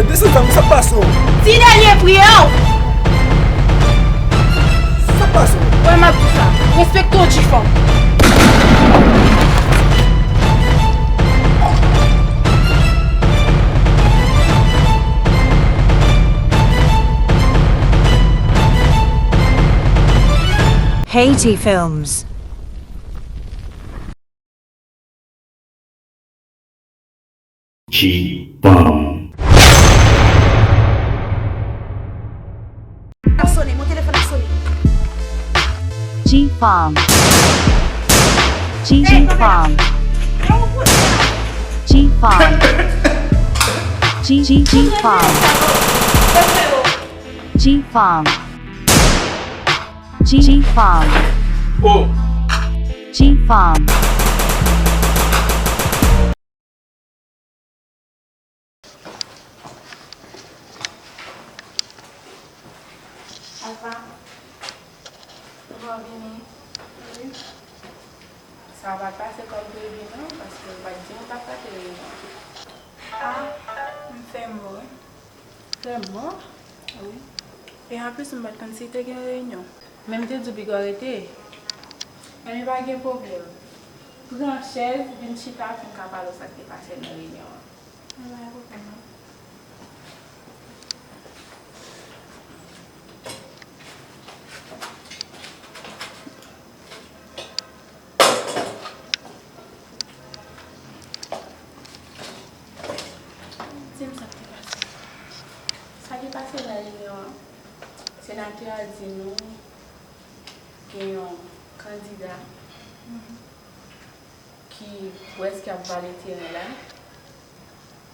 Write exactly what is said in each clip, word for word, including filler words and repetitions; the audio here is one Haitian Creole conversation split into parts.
Desann fanm, sa k pase w? Ti dènye priyè w! Sa k pase w? Wè m ap di sa. Respekte w, G-Fam. Haiti Films. G-Fam. Ap sone, mon telefòn ap sone. G-Fam. G, G-Fam. G-Fam. G, G, G-Fam. G-Fam. G, G-Fam. Oh. G-Fam. Alpha, ou pa vini? Wi. Sa pa t pase kòm previ non, paske ou pa t di nou t ap rate reyinyon an. Ah, m fè mò wi. Vrèman? Wi. E anplis, m pa t konn si te gen reyinyon. Men m te di w piga w rete. Enben pa gen pwoblèm. Pran chèz, vin chita pou m ka pale w sa k te pase nan reyinyon an. Anben pa gen pwoblèm non. Di m sa k te pase. Sa ki pase nan reyinyon an, senatè a di nou gen yon kandida ki prèske ap vale teren la.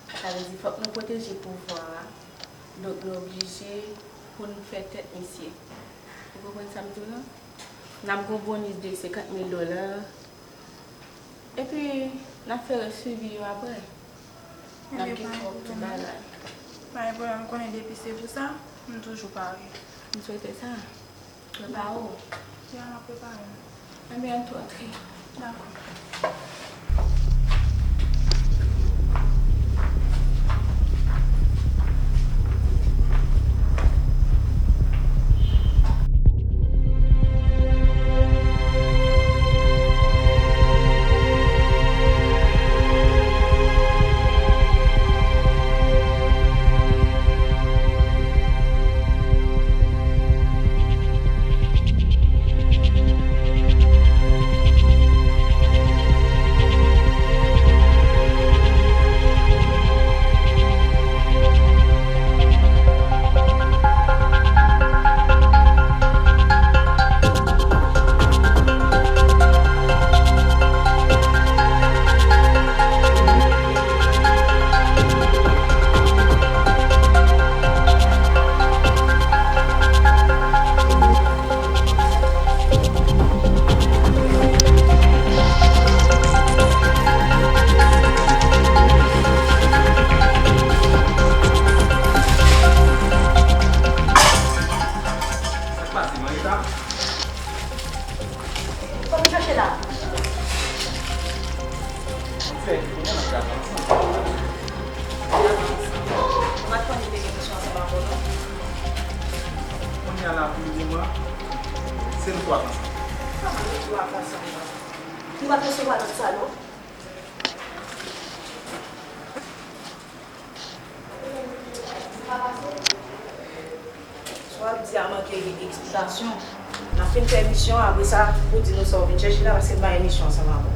Sa vle di fòk nou pwoteje pouvwa a. Donk nou oblije pou n fè tèt misye. Ou konprann sa m di w lan? N ap gen yon bonis de senkant mil dola. Epi n ap fè rès swivi yo apre. N ap gen twòp ti bagay. Pa gen pwoblèm, m konnen depi se pou sa, m toujou pare. M swete sa. Prepare w. Ya, m ap prepare m. Enben, ann tou antre. Dakò. Sa k pase, Marita? Sa w vin chèche la? Ou fè, ou menm ak gaz ansanm. Ou pa t konnen li te gen misyon ansanm avè w non. Kounye a la pou le moman, se nou twa k ansanm. Kòman nou twa k ansanm nan? Nou pa t resevwa lòt sa non. Sa w ap di a manke gen eksplikasyon. N ap fin fè misyon an, apre sa, pou di nou sa w vin chèche la, paske n pa gen misyon ansanm avè w.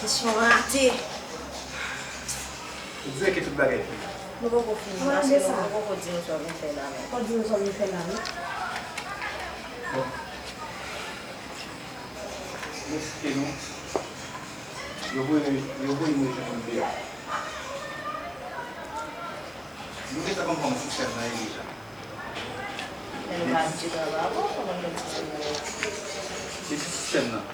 Misyon rate. Ou di ke tout bagay fini. Nou poko fini, paske nou poko di nou sa w vin fè la menm. Poko di nou sa w vin fè la menm. Bon. Mesye nou, yo voye, yo voye nou jwenn nou deyò. Nou gentan konprann sistèm nan ye deja. Men nou pa abitye travay avè w, kòman nou konn sistèm nan ye? Se ti sistèm nan.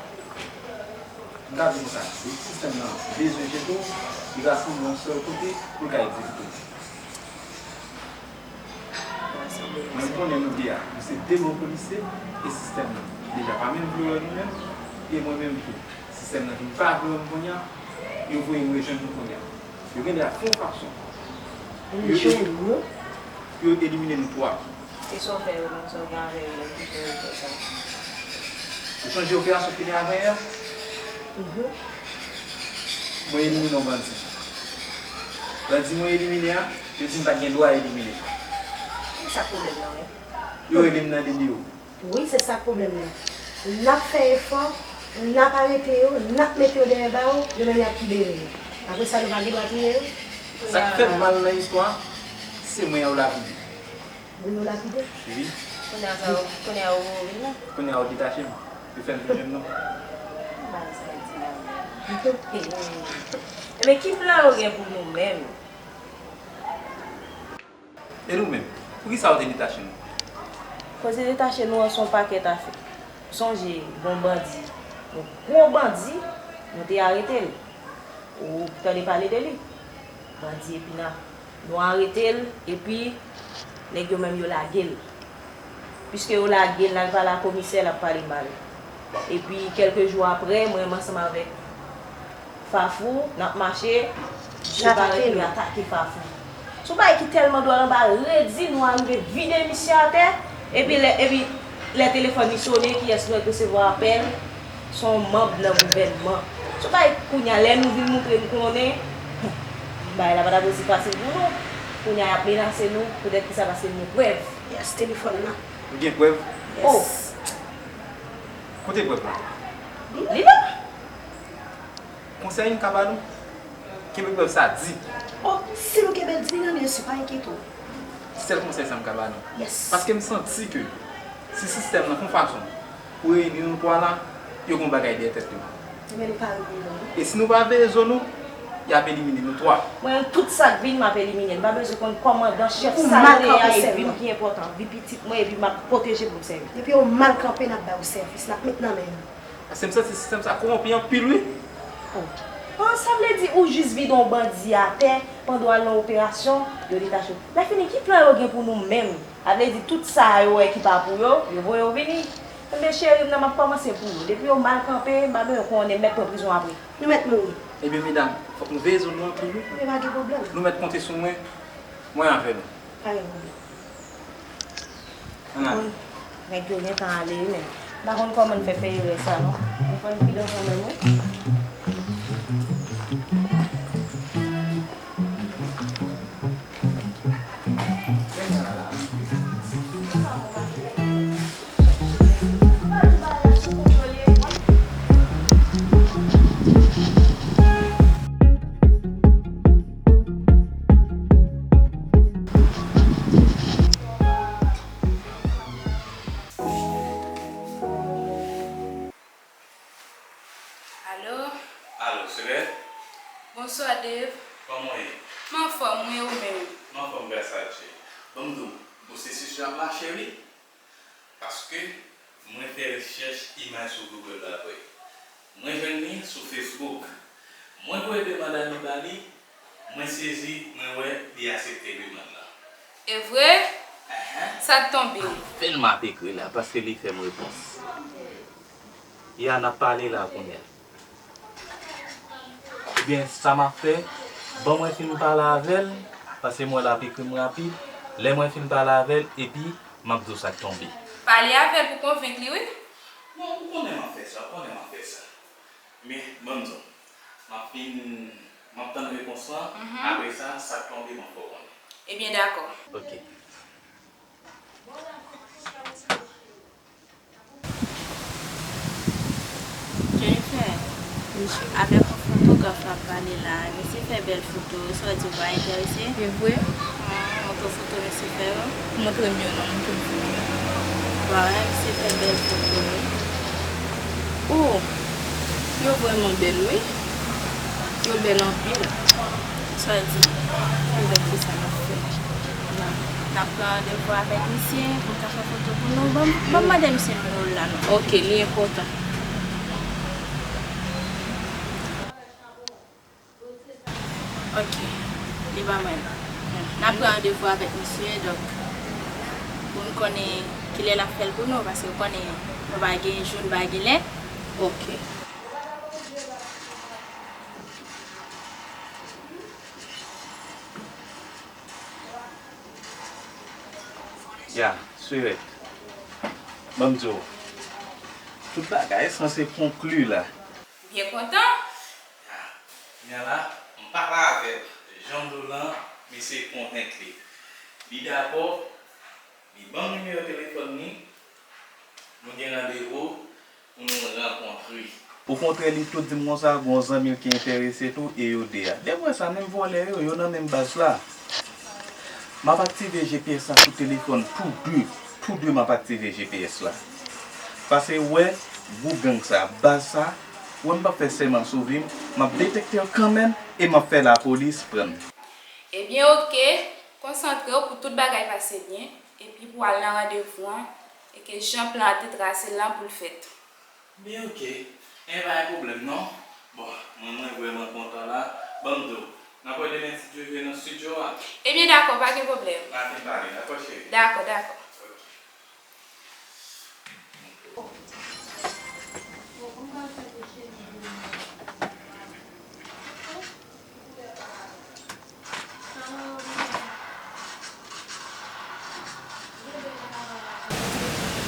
M ka di konsa, se sistèm nan bezwen jete w, li rasanble yon sèl kote pou l ka egzekite w. Mwen, m konnen nou de a, nou se de bon polisye, e sistèm nan deja pa menm vle wè nou menm, e mwen menm tou, sistèm nan vin pa vle wè m kounye a, yo voye m rejwenn nou kounye a. Yo gen de a fè yon fason pou yo, pou yo elimine nou twa. E sa w fè yo menm, sa w gen avè yo menm ki fè yo fè sa? Ou sonje operasyon fini avanyè a? Mhm. Mwen elimine yon bandi. Bandi mwen elimine a, yo di m pa t gen dwa elimine. Ki sa pwoblèm nan menm? Yo rele m nan de deyò. Wi, se sa k pwoblèm nan. N ap fè efò, n ap arete yo, n ap mete yo dèyè bawo, yo menm y ap libere yo. Apre sa, nou pa gen dwa touye yo? Sa k fè m mal nan istwa a, se mwen yo lapide. Mwen yo lapide? Wi. Kounye a sa, kounye a ou mouri la? Kounye a yo detache m. Yo fè m vin jwenn nou. Bagay sa e di la menm. Ebyen, ki plan yo gen pou nou menm? E nou menm, poukisa w te detache nou? Koze detache nou an se yon pakèt afè. Sonje, gon bandi, yon gwo bandi, nou te arete l. Ou tande pale de li? Bandi Epina. Nou arete l, epi nèg yo menm yo lage l. Piske yo lage l, l al pale a komisè, l ap pale mal. Epi, kèlke jou apre, mwen menm ansanm avèk Fafou, n ap mache, misye parèt li atake Fafou. Se yon bagay ki tèlman dwòl, anba redi, nou arive vide misye atè, epi lè, epi lè telefòn li sonnen, kiyès nou wè k resevwa apèl? Se yon manm nan gouvènman. Se yon bagay kounye a, lè nou vin montre n konnen, bagay la pa t ap resi fasil pou nou. Kounye a, y ap menase nou, poutèt kisa? Paske n gen prèv. Yes, telefòn nan. Nou gen prèv? Yes. Kote prèv la? Li la. Konsèy m ka ba nou, kenbe prèv sa di. Oh, si nou kenbe l di, li nan men nou, pa enkyete w. Sèl konsèy sa m ka ba nou. Yes. Paske m santi ke si sistèm nan fè yon fason pou reyini nou twa la, yo gen yon bagay dèyè tèt yo. Ebyen, nou pa reponn non. E si nou pa veye zo nou, y ap elimine nou twa. Mwen, tout sa k vin, m ap elimine l. M pa bezwen konn kòmandan, chèf, sa yo ye a, e vi m ki enpòtan. Vi pitit mwen, epi m ap pwoteje pou m sèvi. Depi yo mal kanpe, n ap ba yo sèvis, n ap met nan men yo. Paske m santi sistèm sa kowonpi anpil, wi. Oh. Oh, sa vle di ou jis vide yon bandi atè pandan w al nan operasyon, yo detache w. Lè fini, ki plan yo gen pou nou menm? Sa vle di tout sa yo wè ki pa pou yo, yo voye yo vini. Enben, cheri m nan, m ap kòmanse pou yo. Depi yo mal kanpe, m pa bezwen konnen, m mèt pran prizon apre. Nou mèt mouri. Ebyen, medam, fòk nou veye zo nou anpil, wi. Ebyen, pa gen pwoblèm. Nou mèt konte sou mwen. Mwen avè nou. Pa gen pwoblèm. Ann ale. Bon, nèg yo gentan ale wi, men m pa konn kòman n fè fè erè sa non. Nou fò n pridan kanmenm wi. Alo? Alo, Sylette? Bonswa, Dave. Kòman w ye? M anfòm, wi, ou menm? M anfòm, gras a Dye. Ban m di w, pwosesis yo ap mache, wi. Paske mwen fè rechèch imaj sou Google la vre. Mwen jwenn li sou Facebook. Mwen voye demann a li ba li, mwen sezi, mwen wè li aksepte demann lan. E vre? Enhen. Sa k tonbe? Apèn m ap ekri la, paske li fè m repons. Ya, n ap pale la kounye a. Ebyen, sa m ap fè, ban mwen fin pale avè l, paske m wè l ap ekri m rapid. Lè mwen fin pale avè l, epi m ap di w sa k tonbe. Pale avè l pou konvenk li, wi. Non, ou konnen m ap fè sa, ou konnen m ap fè sa. Men, ban m di w, m ap fin, m ap tann repons lan, mhm, apre sa, sa k tonbe, m ap fè w konnen. Ebyen, dakò. Ok. Jennifer, avèk yon fanm F ap pale la, misye fè bèl foto, sa w di w pa enterese? E vre? Hmm, montre w foto misye fè yo. Montre m yo non, montre m foto yo. Bon, misye fè bèl foto wi. Oh, yo vrèman bèl wi. Yo bèl anpil. Sa w di? Bon, donk se sa n ap fè. N ap pran randevou avèk misye pou l ka fè foto pou nou. Ban m, ban m mande misye nimewo l la non. Ok, li enpòtan. Ok, li ban mwen l. N ap pran randevou avèk misye, donk, pou n konnen kilè l ap fè l pou nou, paske w konnen, nou pa gen jou, nou pa gen lè. Ok. Ya, sweetheart. Ban m di w, tout bagay sanse konkli la. Byen kontan. Ya, kounye a la, m pale avè l. Jan m di w lan, misye konvenk li. Li dakò, li ban m nimewo telefòn li, nou gen randevou pou nou rankontre. Okontrè, li tou di m konsa, gon zanmi l ki enterese tou, e yo de a. Depi w wè sa, menm vòlè yo, yo nan menm baz la. M ap aktive G P S la sou telefòn tou de, tou de m ap aktive G P S la. Pase wè, gwoup gang sa, baz sa, wè m p ap fè sèman sou vi m, m ap detekte l kanmenm e m ap fè lapolis pran l. Ebyen, oke, konsantre w pou tout bagay pase byen, epi pou w al nan randevou an, e ke jan plan an te trase l lan pou l fèt. Men oke, en pa gen pwoblèm non. Bon, mwen, mwen vrèman kontan la. Ban m di w, n ap wè demen si Dye vle nan estidyo a. Ebyen, dakò, pa gen pwoblèm. N a fin pale, dakò, cheri? Dakò, dakò. Ok.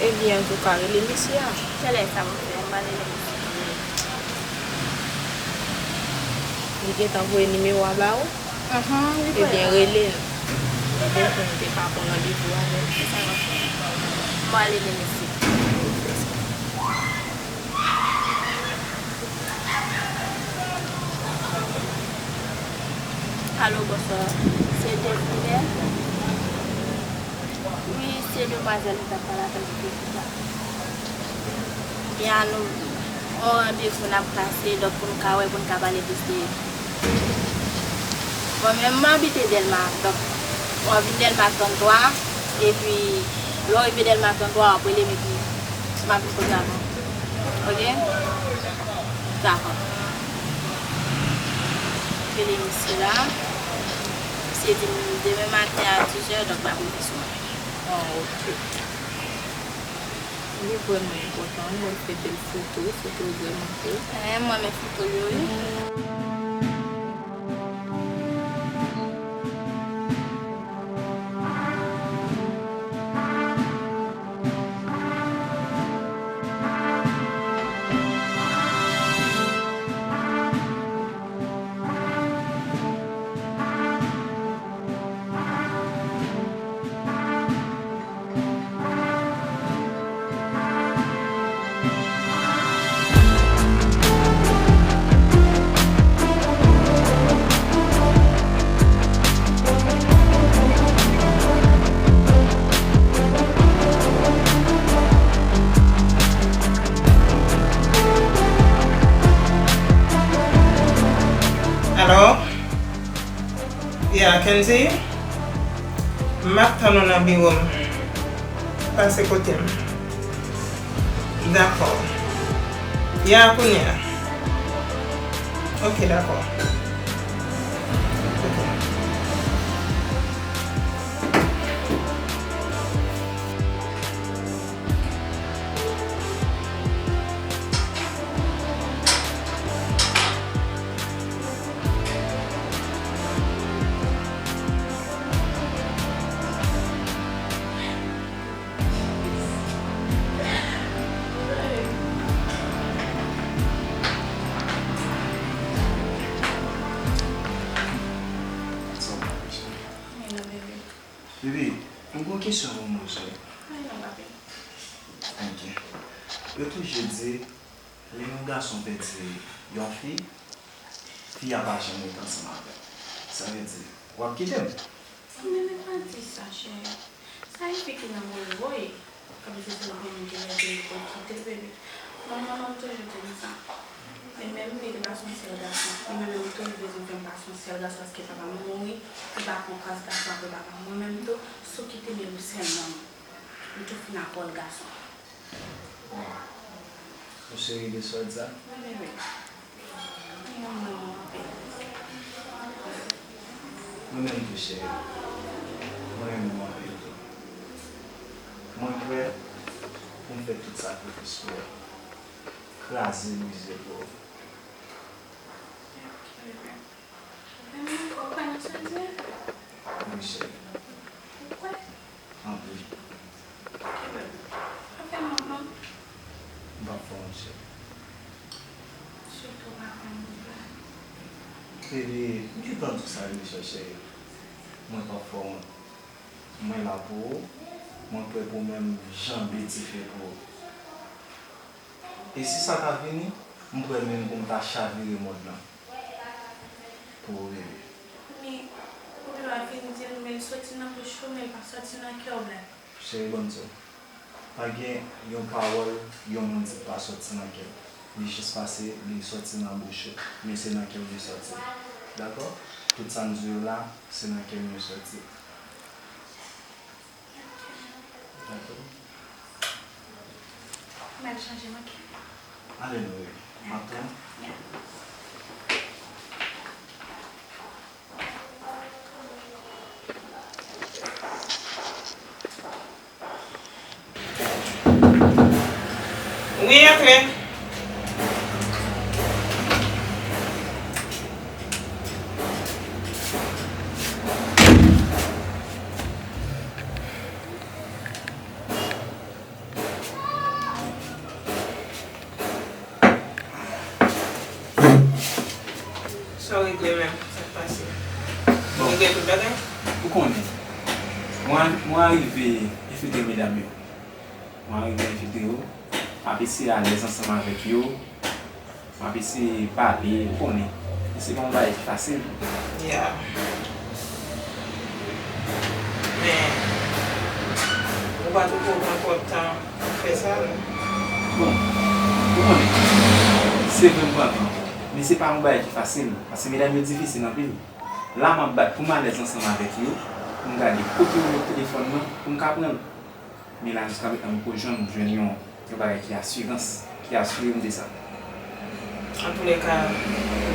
Ebyen, antouka, rele mesye a. Kilè sa pou fè? M pa rele mesye. Li gentan voye nimewo a ba ou? Ebyen, rele l. Li di ke m te ka pran randevou avè l. Kisa m ap fè? M ale rele mesye. Alo, bonswa. Se Delphine? Wi, se demwazèl ou t ap pale avè l ki te chita. Gen a nou, yon randevou n ap plase, donk pou nou ka wè, pou nou ka pale plis de. Bon, men mwen abite Dèlma, donk w ap vin Dèlma trannntwa, epi lè w rive Dèlma trannntwa, w ap rele m epi m ap vin kote avè w. Oke? Dakò. Rele misye la. Misye di m demen maten a dis è, donk m ap rive sou mwen. Ah, oke. Li vrèman enpòtan wi, lè l fè bèl foto, foto yo vrèman bèl. Eh, mwen renmen foto yo wi. Alo? Ya, Kenzie? M ap tann ou nan biwo m. Pase kote m. Dakò. Ya, kounye a. Oke, dakò. Oke. Baby, m gen yon kesyon pou m poze w. Ok. Yo toujou di, lè yon gason pèdi yon fi, Fi a pa janm rete ansanm avè m. Sa vle di, w ap kite m? Men, men pa di sa, cheri. Sa e fi ki nan woy woy k ap di se yon granmoun ki leve li pou l kite l, bebe. Manman, manman m toujou di m sa. E menm li, li pa se yon sèl gason. Li menm, li toujou di m ke m pa se yon sèl gason, paske papa m mouri, li pa pran kras gason apre papa m. Mwen menm tou, si w kite m, e ou sèlman m. M tou fin ak wòl gason. Ou serye de sa w di a? Wi, bebe. Mwen renmen w anpil. Mwen menm tou, cheri. Mwen renmen w anpil tou. Mwen prè pou m fè tout sakrifis pou ou. Kraze, brize pou ou. Ok, bebe. Mwen menm, ou kwè nan sa w di a? Wi, cheri. Ou kwè? Anpil. Ok, bebe. Pa fè m wont non. M p ap fè w wont, cheri. Sitou pa fè m wont la. Bebe, m gentan di w sa deja, cheri. Mwen p ap fè w wont. Mwen la pou ou. Mwen prè pou menm janbe dife pou ou. E si sa ta vini, m prè menm pou m ta chavire mond lan pou ou, bebe. Men, ou te va vin di l, men l soti nan bouch ou, men l pa soti nan kè w, Black. Cheri, ban m di w, pa gen yon pawòl yon moun di k pa soti nan kè l. Li jis pase, li soti nan bouch ou, men se nan kè w li soti. Dakò? Tout sa m di w la, se nan kè m yo soti. Dakò. M al chanje manke. Ale nou, wi. M ap tann. Wi, antre. Sa w regle menm? Sa k pase? Bon. Ou regle tout bagay? Ou konnen. Mwen, mwen arive enfiltre medam yo. Mwen arive enfiltre yo. M ap eseye alèz ansanm avèk yo. M ap eseye pale, ou konnen. E se pa yon bagay ki fasil. Ya. Men, ou pa twouve w pran twòp tan pou fè sa, non? Bon, ou konnen, se vre m pran tan, men se pa yon bagay ki fasil, paske medam yo difisil anpil. La m ap bat pou m alèz ansanm avèk yo, pou m gade kote yo met telefòn nan, pou m ka pran l. Men la, jiska prezan, m poko jwenn, jwenn yon, yon bagay ki asirans, ki asire m de sa. Antoulèka,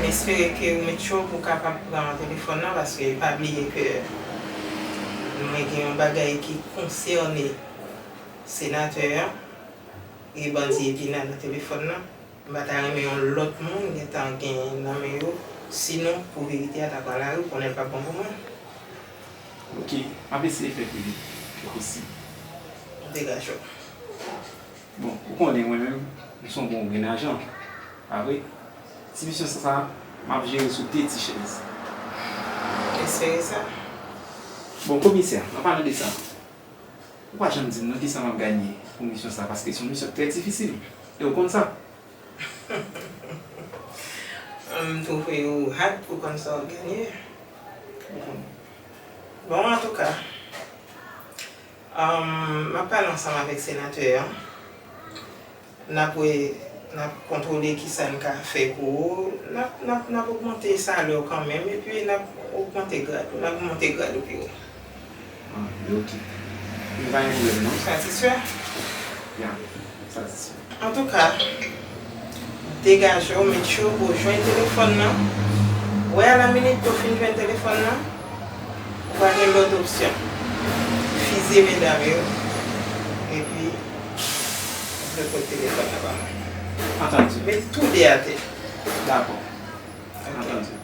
m espere ke ou met cho pou w kapab pran telefòn nan, paske pa bliye ke mwen gen yon bagay ki konsène senatè a, e bandi Epina nan telefòn nan. M pa ta renmen yon lòt moun gentan gen nan men yo, sinon pou verite a ta pran lari, ou konnen l p ap bon pou mwen. Ok, m ap eseye fè pi vit ke posib. Degaje w. Bon, ou konnen mwen menm, m se yon bon grenn ajan, pa vre? Ti misyon sa, sa, m ap jere sou de ti chèz. M espere sa. Bon, komisè, an palan de sa, ou pa janm di m non kisa m ap ganye pou misyon sa, paske se yon misyon trè difisil. E ou konn sa. M twouve ou had pou konn sa w ap ganye. Bon, antouka, m ap pale ansanm avèk senatè a. N ap wè, n ap kontwole kisa n ka fè pou ou. N ap, n ap, n ap ogmante salè w kanmenm, epi n ap ogmante grad ou, n ap monte grad ou pi wo. Ah, men ok. Men pa gen pwoblèm non. Satisfè? Ya, satisfè. Antouka, degaje w, met cho pou w jwenn telefòn nan. Wè, alaminit, lè w fin jwenn telefòn nan, ou pa gen lòt opsyon. Fizye medam yo, epi ou dwe pot telefòn nan ba mwen. Antandi. Met tou de atè. Dakò. Antandi.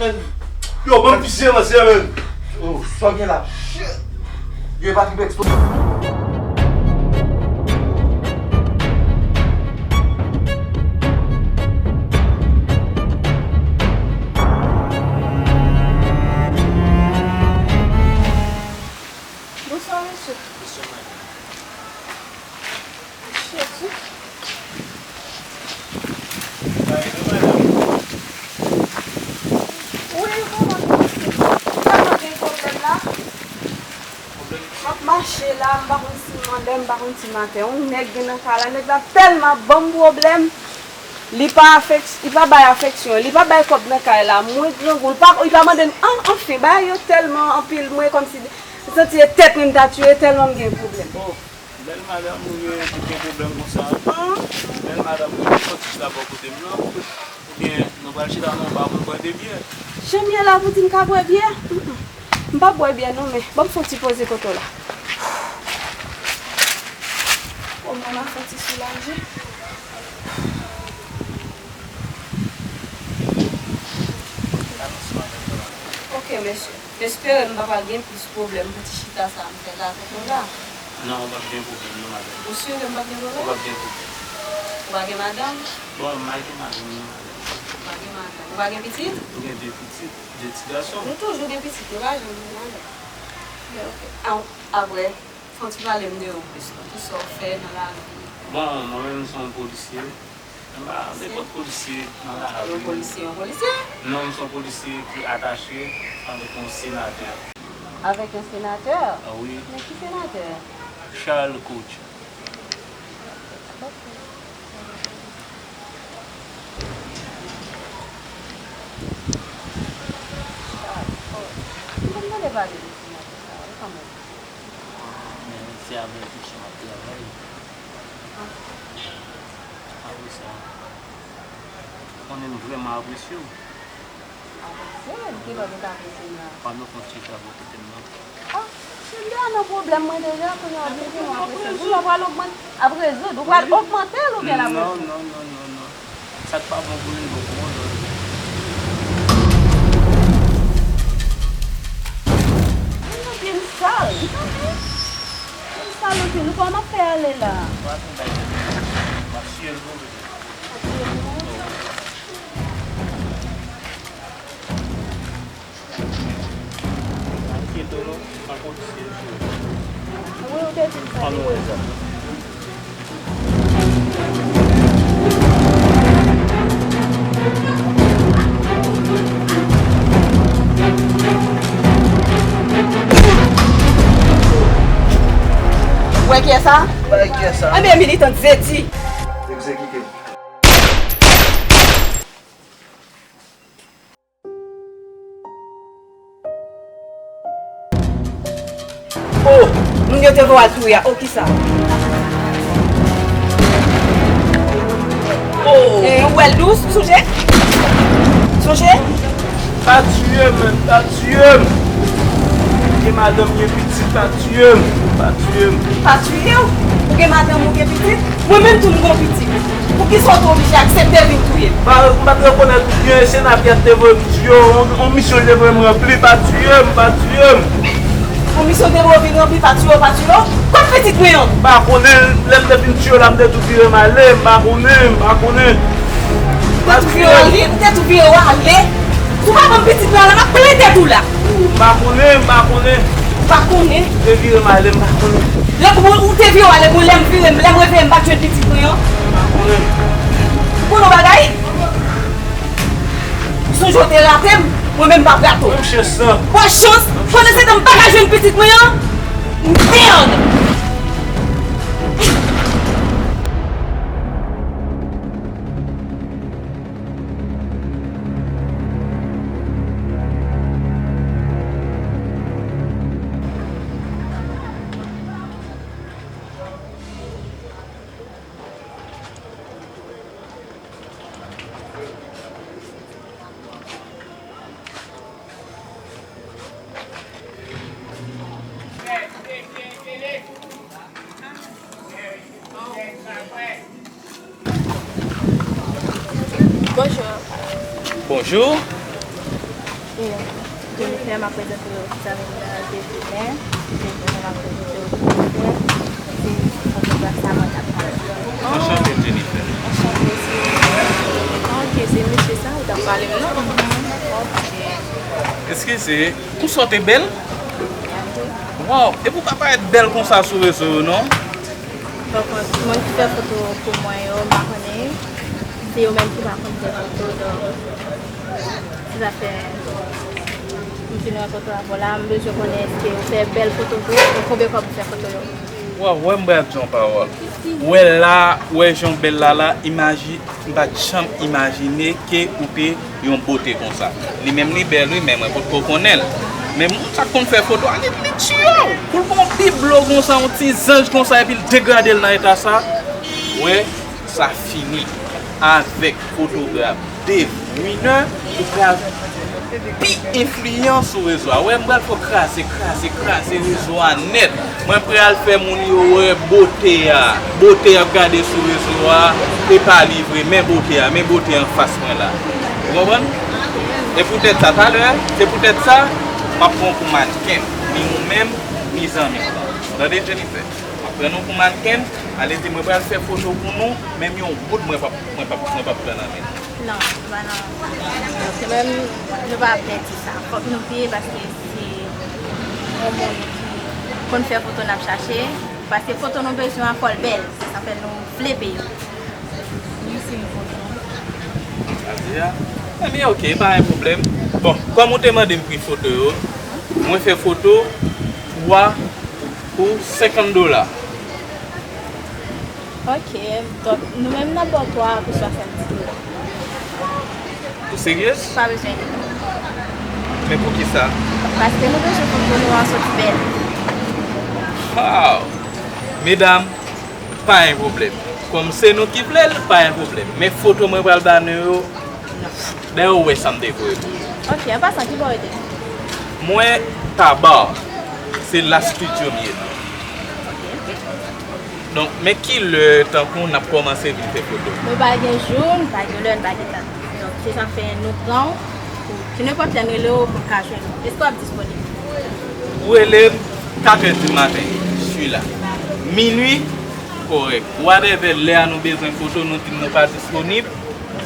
Yo, ban m visye nan sè, men. Oh, sa gen la. Shit. Yo, e pa triple explode. Bonswa, mesye. Bonswa, madanm. Jezi. Sa e nou, madanm? Wi, kòman nou pase? Tèlman gen pwoblèm la. Pwoblèm? M ap mache la, m pa konn si m anlè, m pa konn si m atè. Yon nèg gen nan kay la, nèg la tèlman ban m pwoblèm. Li pa afèk-, li pa bay afeksyon, li pa bay kòb nan kay la. Mwen grangou, li pa, li pa mande m, an, anfen, bagay yo tèlman anpil, mwen kòmsi, m santi se tèt mwen m ta tiye tèlman m gen pwoblèm. Oh. Bèl madanm, ou ye, ou gen pwoblèm konsa? An? Bèl madanm, ou ye, fò ti chita bò kote m nan. Oubyen, nou pral chita nan yon ba pou n bwè de byè. Jan m ye la, pou di m ka bwè byè? Mm, mm. M p ap bwè byè non, men ban m fè yon ti poze kote w la. Omwen m a fè yon ti soulaje. Ok, mesye. M espere m pa pral gen plis pwoblèm pou ti chita sa a m fè la avèk nou la. Non, w p ap gen pwoblèm non, madanm. Ou si ke m p ap gen pwoblèm? Ou p ap gen pwoblèm. Ou pa gen madanm? Bon, m pa gen madanm non, madanm. Ou pa gen madanm. Ou pa gen pitit? M gen de pitit, de ti gason. Nou toujou gen pitit, nou pa janm gen madanm. Ok, ok. A, apre, fè yon ti pale m de ou plis non. Kisa w fè nan lavi? Bon, mwen menm, m se yon polisye. M pa nenpòt polisye nan lari. Yon polisye, yon polisye? Non, m se yon polisye ki atache avèk yon senatè. Avèk yon senatè? Ah wi. Men ki senatè? Charles Couch. Ok. Charles Couch. M konn tande pale de senatè sa a wi kanmenm. Men se avèk misye m ap travay. Apre sa, ou konnen m vrèman apresye w. Apresye? Kilè w te ka apresye m la? Pa nan kont chita bò kote m nan. Ah, si m te nan pwoblèm mwen deja, kounye a w vin di m apresye m. Kounye a w pral ogmante, ap rezoud, ou pral ogmante l oubyen l ap rezoud? Non, non, non, non, non. Sa k pa bon pou youn bon pou yon lòt. Mwen nan pye m sal, m tande. Pye m sal anpil, ou pa wè m ap fè ale la. Ou pa gen bagay tèt. M ap siye l pou ou. Ap siye l pou mwen? Enkyete w non, m pa polisye, mesye. Wi, ou te di m sa. Ann wè sa. Ou wè kiyès sa? Ou wè kiyès sa? Enben, militant zedi. Egzekite. Oh! Moun yo te voye al touye a. Oh, kisa? Oh! Eh, ou wè l dous, ou sonje? Sonje? Pa tiye m, pa tiye m! Gen madanm, gen pitit, pa tiye m, pa tiye m! Pa tiye w? Ou gen madanm, ou gen pitit? Mwen menm tou m gon pitit. Poukisa w te oblije aksepte vin touye m? M pa, m pa t rekonèt ou byen, se Napyat te voye m tiye w, on, on misyon li te voye m ranpli, pa tiye m, pa tiye m. On misyon te voye w vin ranpli, pa tiye w, pa tiye w. Kot pitit mwen an? M pa konnen, lè m te fin tiye w la, m te tou vire m ale, m pa konnen, m pa konnen. Ou te tou vire w ale, ou te tou vire w ale. Si w pa ban m pitit mwen an la, m ap plen tèt ou la. M pa konnen, m pa konnen. Ou pa konnen? M te vire m ale, m pa konnen. Lè ou, ou te vire w ale, bon, lè m vire, lè m reveye, m pa t jwenn pitit mwen an. M pa konnen. Ou konnen yon bagay? Sonje w te rate m, mwen menm m p ap rate w. Menm chans lan. Pran chans, pandan se tan m pa ka jwenn pitit mwen an, mèd! Bonjou. Bonjou. Jennifer, m ap prezante w zanmi m nan, Devine. Devine, m ap prezante w Jennifer. Se fotograf sa mwen t ap pale. Anchante, Jennifer. Anchante, se... Ah, ok, se mesye sa ou t ap pale m nan? Mhm. Ok. Eskize, konsa w te bèl? Waw, epi w pa parèt bèl konsa sou rezo yo, non? Bon, moun ki fè foto pou mwen yo, m pa konnen. Se yo menm ki pa konn fè foto, donk, se sa fè m vin rankontre avè w la. M bezwen konnen èske ou fè bèl foto vre, e konbyen kòb ou fè foto yo? Waw, wè m pral di yon pawòl. Wè la, wè jan w bèl la la, imaji-, m pa t janm imajine ke ou te yon bote konsa. Li menm li bèl wi, men mwen potko konnen l. Men moun sa k konn fè foto a, li, li tiye w. Pou l gon biblo konsa, yon ti zanj konsa, epi l degrade l nan eta sa. Wè, sa fini. Avèk fotograf Devine, ou pral pi enfliyan sou rezo a. Wè, m pral fè w kraze, kraze, kraze rezo a nèt. Mwen pral fè moun yo wè bote a. Bote y ap gade sou rezo a, e pa li vre. Men bote a, men bote anfas mwen la. Ou konprann? E poutèt sa, talè, se poutèt sa, m ap pran w pou mannken. Ni ou menm, ni zanmi w. Tande, Jennifer? M ap pran nou pou mannken, ale di mwen pral fè foto pou nou, menm yon goud mwen p ap, mwen p ap, mwen p ap pran nan men nou. Non, nou pa nan, se menm, nou pa pèdi sa. Fòk nou peye paske se yon moun ki konn fè foto n ap chache. Paske foto nou bezwen an, fò l bèl. Se sa fè nou vle peye. Wi, se enpòtan. Sa di a? Ebyen, ok, pa gen pwoblèm. Bon, kòm ou te mande m pri foto yo, mwen fè foto twa pou senkant dola. Ok, donk, nou menm n ap ba w twa pou swasanndis dola. Ou serye? Pa bezwen enkyete. Men poukisa? Paske nou bezwen foto nou an soti bèl. Wow! Medam, pa gen pwoblèm. Kòm se nou ki vle l, pa gen pwoblèm. Men foto mwen pral ba nou yo, dayè ou wè sa m te voye pou ou. Ok, an pasan, ki bò w rete? Mwen, Tabar. Se la studio m ye. Donk, men ki lè, tankou, n ap kòmanse vin fè foto? Nou pa gen jou, nou pa gen lè, nou pa gen dat. Donk, se sa k fè nou pran w pou, pou nenpòt lè n rele w pou n ka jwenn ou. Èske w ap disponib? Ou rele m katrè di maten, je suis là. Minui, kòrèk. Whatever, lè a nou bezwen foto, nou di n nou pa disponib,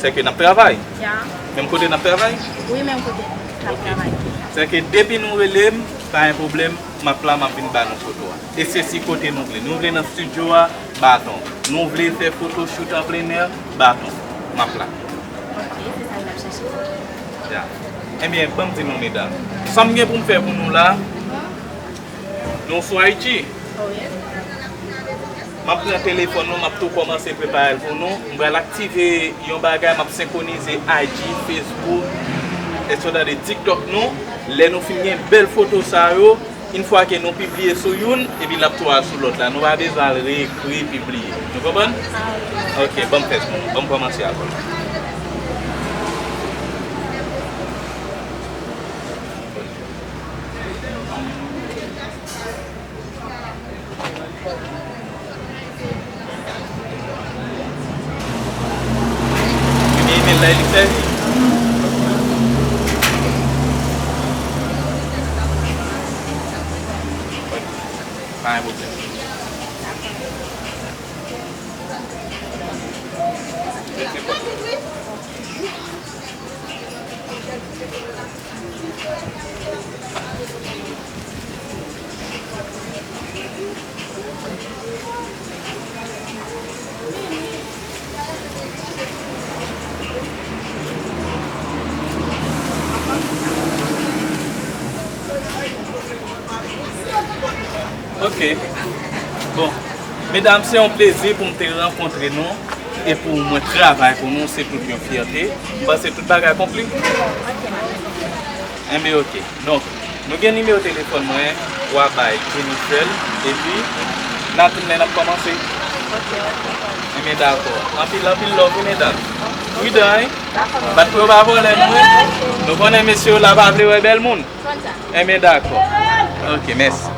se ke n ap travay. Ya. Menm kote n ap travay? Wi, menm kote n ap travay. Ok. Se ke depi nou rele m, pa gen pwoblèm, m ap la, m ap vin ba nou foto a. E se si kote nou vle. Nou vle nan studio a, baton. Nou vle fè foto shoot an plen è, baton. M ap la. Ok, se sa n ap chache. Ya. Ebyen, ban m di nou, medam. Sa m gen pou m fè pou nou la, nou sou I G. Wi. M ap pran telefòn nou, m ap tou kòmanse prepare l pou nou. M pral aktive yon bagay, m ap senkwonize I G, Facebook, èske w tande, TikTok nou. Lè nou fin gen bèl foto sa yo, yon fwa ke nou pibliye sou youn, epi l ap tou al sou lòt la. Nou pa bezwen al reekri, pibliye. Nou konprann? Ah, ok. Ok, ban m fè sa pou nou. Ban m kòmanse avè w. Ebyen, imèl la, li sèvi? Pa gen pwoblèm. Ok. Bon, medam, se yon plezi pou m te rankontre nou e pou mwen travay pou nou, se tout yon fyète. M panse tout bagay konkli. Enben, ok. Donk, nou gen nimewo telefòn mwen, w a bay Jennifer, epi n a tounen, n ap kòmanse. Enben, dakò. Anpil, anpil love, wi, medam. Pridan, wi. Bat pou yo pa vòlè nou, wi. Nou konnen mesye yo la pa vle wè bèl moun. Enben, dakò. Ok, mèsi.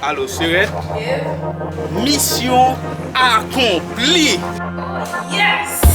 Alo, Serèt. Misyon akonpli. Yes!